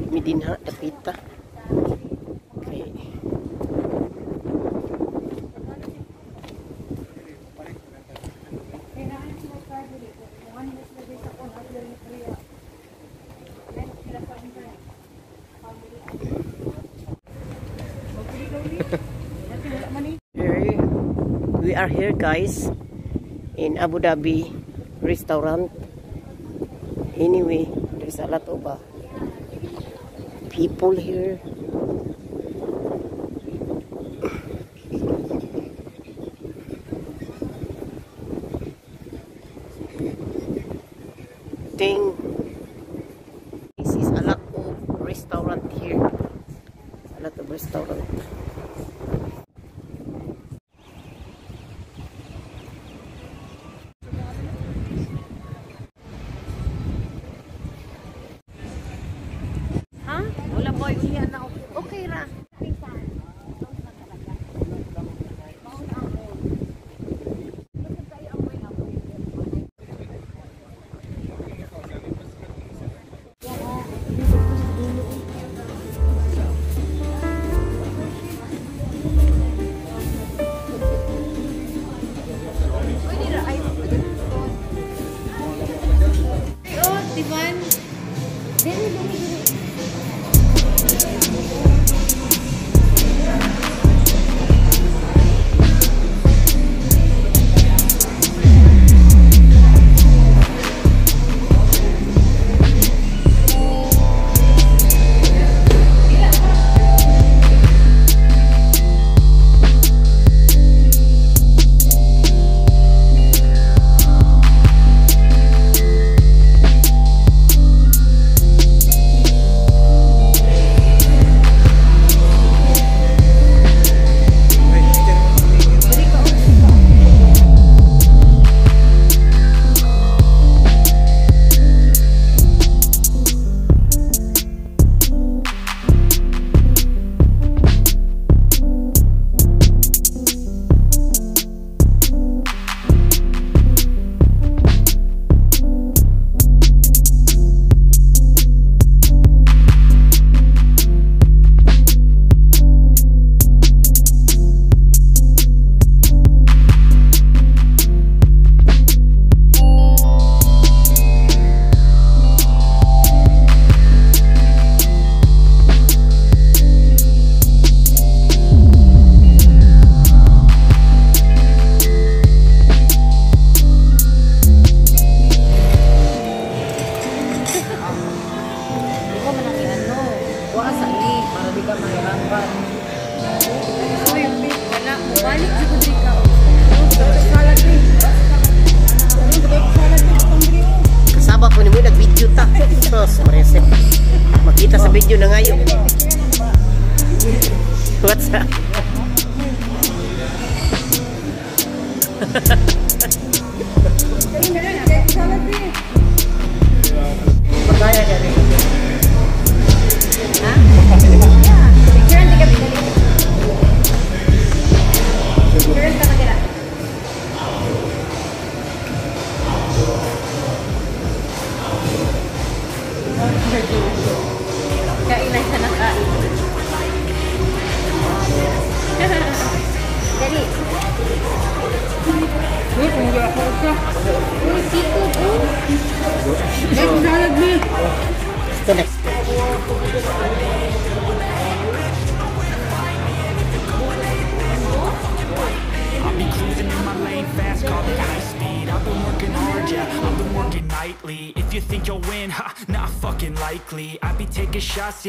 Mi dinha dapita. Okay. We are here, guys, in Abu Dhabi restaurant. Anyway, there's a lot of people here. Thing. This is a lot of restaurant here. A lot of restaurant. Ha? Wala boy, ulihan na okay ra. Oh, Tivan. Dili, dili, dili. Kasaba po ni mo nag-video ta. Sos, Marisip. Makita sa video na ngayon. What's up? Pagkaya niya rin. Ha? Yeah. Picturean di kami dali. Picturean ka dira. Kain na siya ng kain. Dali. Uy, seafood, oh. Ito next. I'll be cruising in my lane fast, call it high speed. I've been working hard, yeah, I've been working nightly. If you think you'll win, ha, not fucking likely. I be taking shots, yeah.